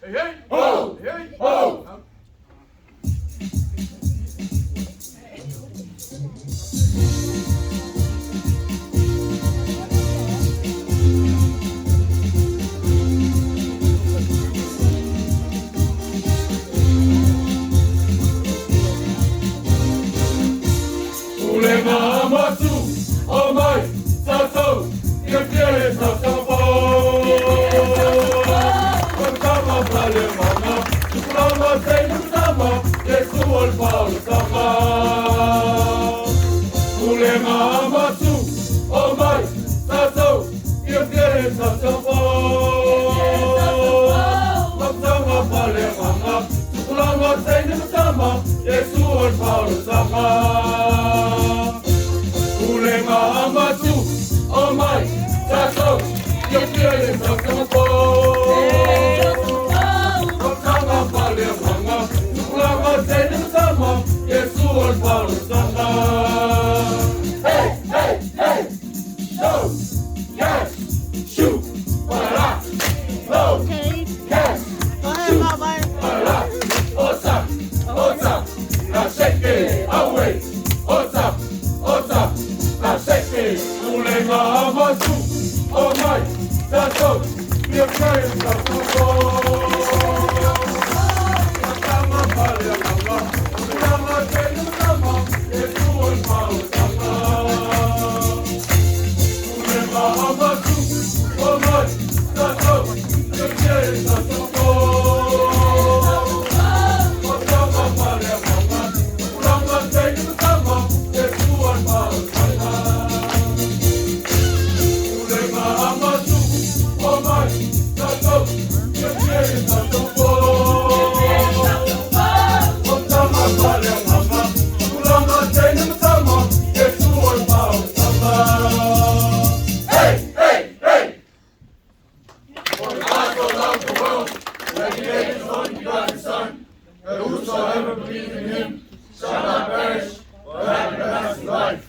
Hey, hey! Ho! Hey, hey! Ho! Pulega matu, o mai, tatou, ia fiere sa sama Sama pale mama, tukulanga seinu sama, Yesu ol paul sama. Pulega matu, o mai, tatou, ia fiere sa sama. Sama pale mama, tukulanga seinu sama, Yesu ol paul sama. Pulega matu, o mai, tatou, ia fiere sa sama. Sama pale mama, tukulanga seinu sama, Yesu ol paul sama. Hey, hey, hey! No! Yes! Shoot! Para! No! Okay. Yes! Go ahead, Baba. Para! Osa! Osa! Na shake away! Osa! Osa! Na shake! Ulenga amasu! Oh my! Tato! Your parents are so. Sama pale mama, sama tenu sama, Yesu ol paul sama. Ulenga amasu! Oh my! Tato! Your parents are so. Sama pale mama, sama tenu sama, Yesu ol paul sama. Ulenga amasu, oh my, tato, your parents are so. Sama pale mama, sama tenu sama, Yesu ol paul sama. Hey, hey, hey! For God so loved the world that he gave his only begotten Son, that whosoever believes in him shall not perish, but have everlasting life.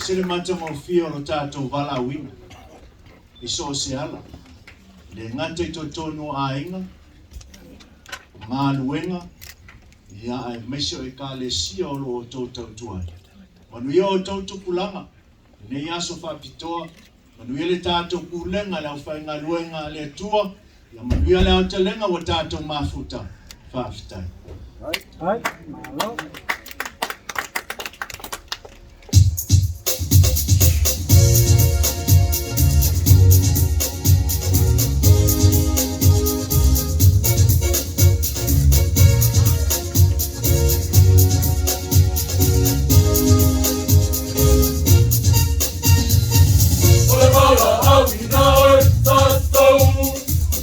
Ese le matagofie o lo tatou valaauina i so o se ala, e le gata i totonu o aiga, o galuega, ia aemaise o Ekalesia o lo o outou tautua ai. Manuia outou tupulaga i lenei aso faapitoa, manuia le tatou pulega, le aufaigaluega a le Atua, ia manuia le aotelega ua tatou mafuta. Faafetai. Ai, malo. O le valaauina oe tatou,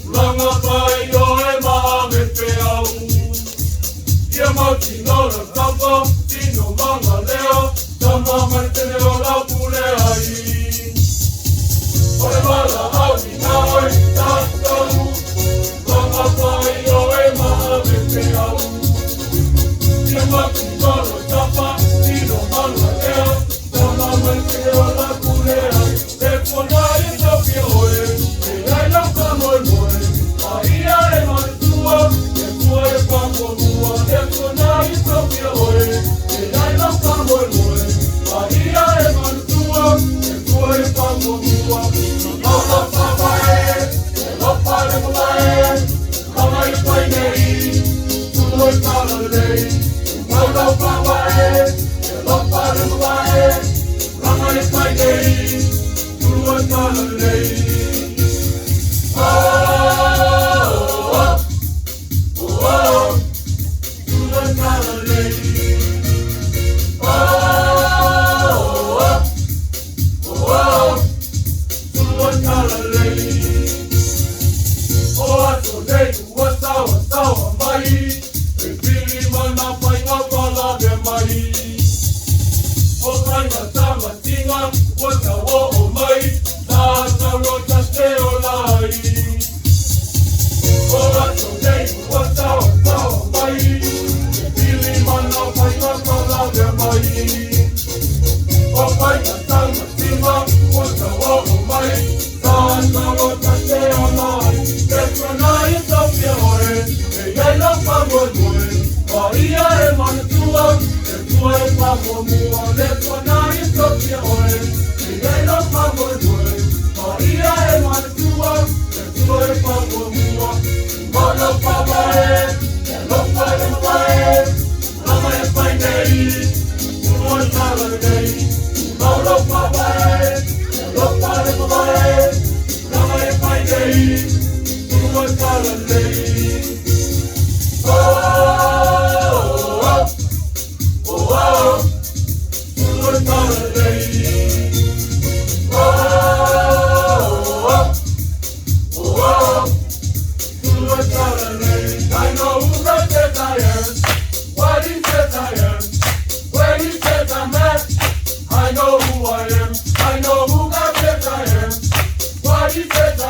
tulaga pai oe ma ave peau. Ia mautinoa le tapa, tino magaleo, tama mai tele o lau pule ai. O le valaauina oe tatou, tulaga pai oe ma ave peau. Ia mautinoa le tapa, tino magaleo, tama mai tele o lau pule ai. Le fuana i tauki oe, e ai lau faamoemoe, a ia e manatua, e tua e faamuamua. Le fuana i tauki oe, e ai lau faamoemoe, a ia e manatua, e tua e faamuamua. Maula faavae, e lopa le mamae, lama i fai nei, tulo i talalelei. Maula faavae, e lopa le mamae, lama i fai nei, tulo i talalelei. Oh, oh, oh, oh, tulo i talalelei. Oh, oh, oh, oh, tulo i talalelei. O aso nei ua sawa sawa mai, e pili mana faiga falave mai. O faiga tamatinga ua tauoo mai, sa taulo tate o lai. O aso nei ua sawa sawa mai, e pili mana faiga falave mai. O faiga tamatinga ua tauoo mai, sa taulo tate o lai. E tuana i taupia oe, e iai lau faamoemoe, a ia e manatua, e tua e faamuamua. Le tuana i taupia oe, e iai lau faamoemoe, a ia e manatua, e tua e faamuamua. Maula faavae, e lopa le mamae, lama e fai nei, tulo i talalelei. Maula faavae, e lopa le mamae, lama e fai nei, tulo i talalelei. Oh, oh, oh, oh, tulo i talalelei. Oh, oh, oh, oh, tulo i talalelei. I know who God says I am, what he says I am, where he says I'm at. I know who I am, I know who God says I am, what he says I